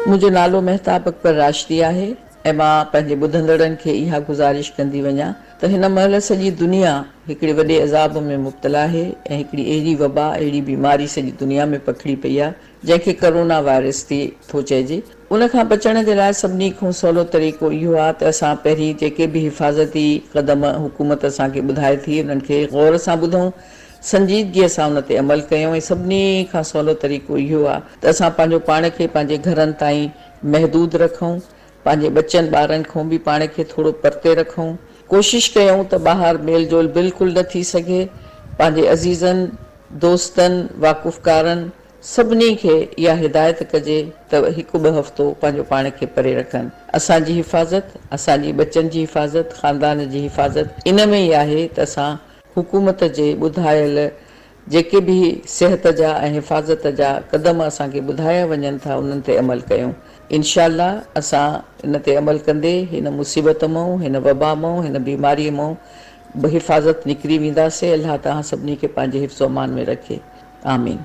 منهنجو نالو مهتاب اڪبر راشدي آهي ۽ مان پنهنجي ٻڌندڙن کي اها گذارش ڪندي وڃان ته هن مهل سڄي دنيا هڪڙي وڏي عذاب ۾ مبتلا آهي ۽ هڪڙي اهڙي وبا، اهڙي بيماري سڄي دنيا ۾ پکڙي پئي آهي جنهن کي ڪرونا وائرس ٿي ٿو چئجي. ان کان بچڻ جي لاء سڀني کان سولو طريقو اهو آهي ته اسان پهرين جيڪي به حفاظتي قدم حڪومت اسان کي ٻڌائي ٿي انهن کي غور سان ٻڌون، سنجيدگيء سان ان تي عمل ڪيون ۽ سڀني کان سولو طريقو اهو آهي ته اسان پنهنجو پاڻ کي پنهنجي گهرن تائين محدود رکون، پنهنجي ٻچن ٻارن کان به پاڻ کي ٿورو پرتي رکون، ڪوشش ڪيون ته ٻاهر ميل جول بلڪل نه ٿي سگهي، پنهنجي عزيزن، دوستن، واقفڪارن سڀني کي اها هدايت ڪجي ته هڪ ٻه هفتو پنهنجو پاڻ کي پري رکن. اسان جي حفاظت، اسان جي ٻچن جي حفاظت، خاندان جي حفاظت ان ۾ ئي آهي ته اسان حڪومت جي ٻڌايل جيڪي به صحت جا ۽ حفاظت جا قدم اسان کي ٻڌايا وڃن ٿا انهن تي عمل ڪيون. انشاء الله اسان ان تي عمل ڪندي هن مصيبت مئون، هن وبا مئون، هن بيماري مئون بحفاظت نڪري وينداسي. الله توهان سڀني کي پنهنجي حفظ و امان ۾ رکي. آمين.